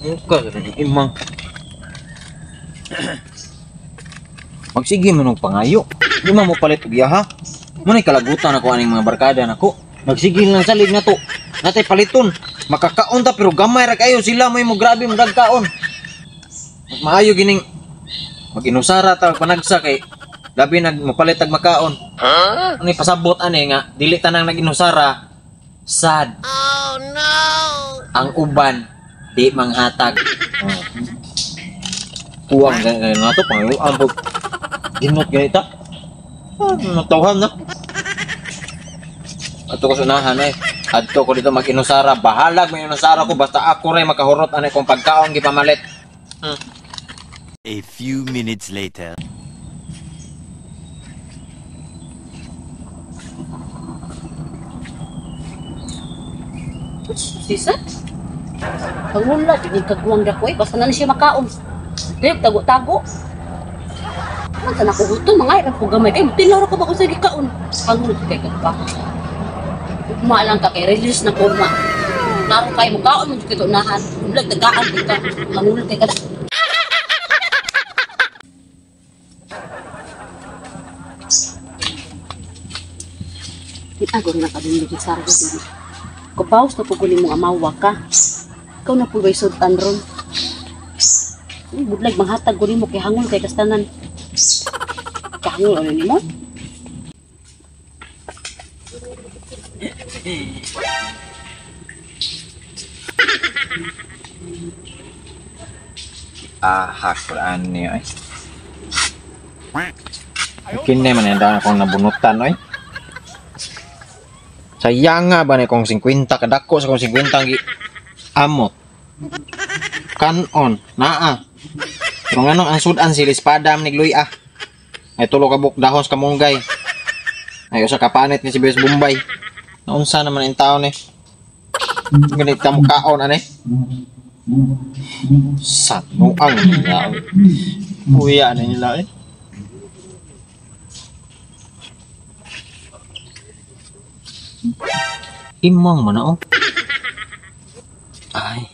Muka imang. Magsige man og pangayo. Di man mo palit og iyaha. Mo nay kalagutan ako aning mga barkada nako. Magsigil lang salig na to. Natay paliton. Makakaon ta pero gamay ra kayo sila may mo grabe mo dagkaon. Mas maayo gining mag-inusara ta panagsa kay labi nag mopalit tag makaon. Huh? Ano pasabot ani nga dili tanang nag-inusara. Sad. Oh no. Ang uban di manghatag. Oh. Kuwang ganyan na to pangayo ang pag ginot ganita. Ah, natawhan na. Ato ko sunahan eh. Adto ko dito mag-inusara. Bahalag may inusara ko basta ako ray makahurot ani kung pagkaon gipamalit. Hmm. A few minutes later. Sisa? Pangula, di kagwang dako eh. Basta na siya makaon. Dayog, tago-tago. Man, sana ko gusto, mga ilang ko gamay. Kay, tinaro ko ba kung sa gikaon? Pangula, kay kagpa. Ugma lang ka kay release na kurma. Klaro kayo, mukhaon mo dito unahan. Ulag, tagaan dito. Pangula kay kada. Agor na kadun sa sargo. Kupaus na puguli mong amawa ka. Ikaw na pugay sudan ron. Budlag manghatag guli mo kay hangol kay kastanan. Kahangol ano nimo? Ah, Quran niyo ay. Kini man ang akong nabunutan oy. Sayang nga ba ni kong 50 kadako sa kong 50 gi amot. Kanon naa. Pero nganong ang sudan si Lispada man nigluy ah. Ay tulo ka buok dahon sa kamunggay. Ay usa ka panit ni si Bes Bombay. Naunsa naman ang taon eh. Ganit ka mo kaon ane. Sanuang nila. Uya na nila eh. Imong man oh. Ay.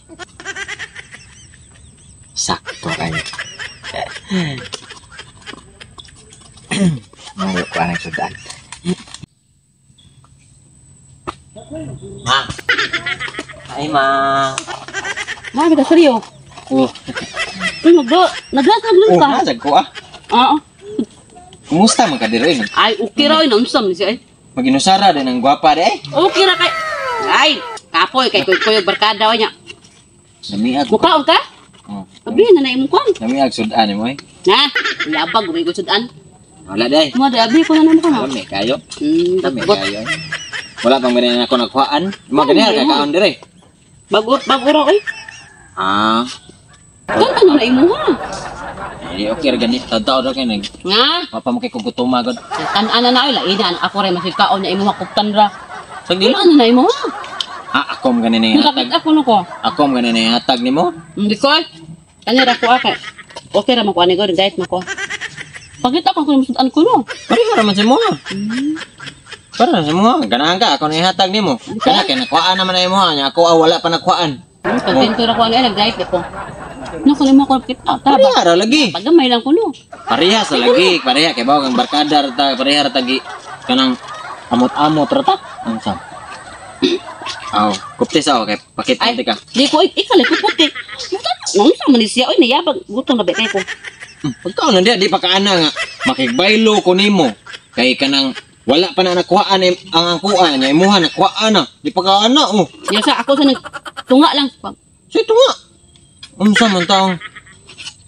Sakto kayo. Mayo ko anang sudan. Ma. Ay ma. Ma, may kasariyo. Oh. Uy, naglasag lang ka. Oh, nasag ko ah. Oo. Kumusta man ka diri? Ay, okay ra oy, naunsa man siya ay. Maginusara din ang gwapa de. Okay ra kay. Ay, kapoy kay kuy-kuy barkada oy nya. Namiag. Mukaon ka? Oh. Abi na na imong kuan. Namiag sudan mo eh. Na, yabag gud ko sudan. Wala day. Mo di abi ko na namo kana. Lami kayo. Lami kayo. Wala pang ganyan ako nagkuhaan. Mo ganyan ka kaon dire. Bago bago ra oy. Ah. Kan ano na imo ha? Eh okay ra gani. Tadtaw ra kay nag. Nga. Mapa mo kay kugutuma gud. Tan-ana na oy laina ako ra masig kaon na imo kuptan ra. Sagdi ano na imo ha? Ah, ako man gani ni hatag. Ako no ko. Ako man gani ni hatag nimo? Hindi ko. Kani ra ko akay. Okay ra man ko ani ko diet man ko. Pakita ko kung sudan ko no. Pareho ra man sa imo. Para sa imo, ganahan ka ako ni hatag nimo. Kana kay nakuhaan naman na imo ha, nya ako wala pa nakuhaan. Pagtinto ra ko ani nag-diet ko. No ko nimo ko kita. Pareha ra lagi. Pagamay lang ko no. Pareha sa lagi, pareha kay bawo kang barkada ra ta, pareha ra tagi kanang amot-amot ra ta. Unsa? Aw, kupti sa kay pakita ka. Di ko ikale ko puti. Unsa man siya oy nayabag gutom na ba kay ko. Pagkaon na di pa kaana nga makigbaylo ko nimo. Kay kanang wala pa na nakuhaan ang angkuan nya imuha nakuhaan na. Di pa kaana oh. Nya sa ako sa nag tunga lang. Say tunga. Unsa man taong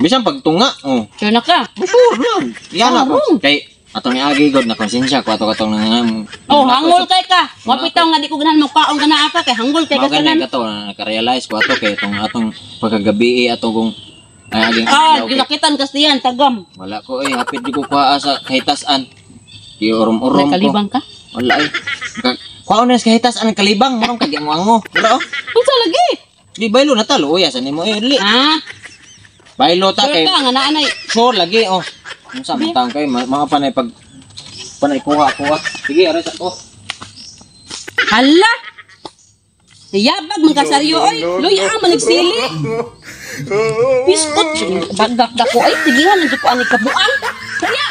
bisan pagtunga oh. Sure na ka. Sure na. Yan ako. Kay atong niagi god na konsensya ko ato katong nang oh hangol kay ka. Mapitaw nga di ko ganahan mo kaon kana ka kay hanggol kay ka tanan. Mao kato naka-realize ko ato kay itong atong pagkagabi ato kung ay aging gilakitan kastiyan tagam. Wala ko eh hapit di ko kuha sa kahitasan. Di urom-urom ko. Kalibang ka? Wala eh. Kuha na sa kahitasan kalibang marong kag ango. Wala oh. Unsa lagi? Di baylo na talo uya sa nimo eh. Ah. Baylo ta kay. Sure ka nga naanay. Sure lagi oh. Unsa man taong kay mga panay pag panay kuha kuha. Sige aray sa ko. Hala. Yabag man kasaryo oy. Luya man nagsili. Biskot jud bagak dako ay tigihan lang jud ko ani kabuang. Kaya.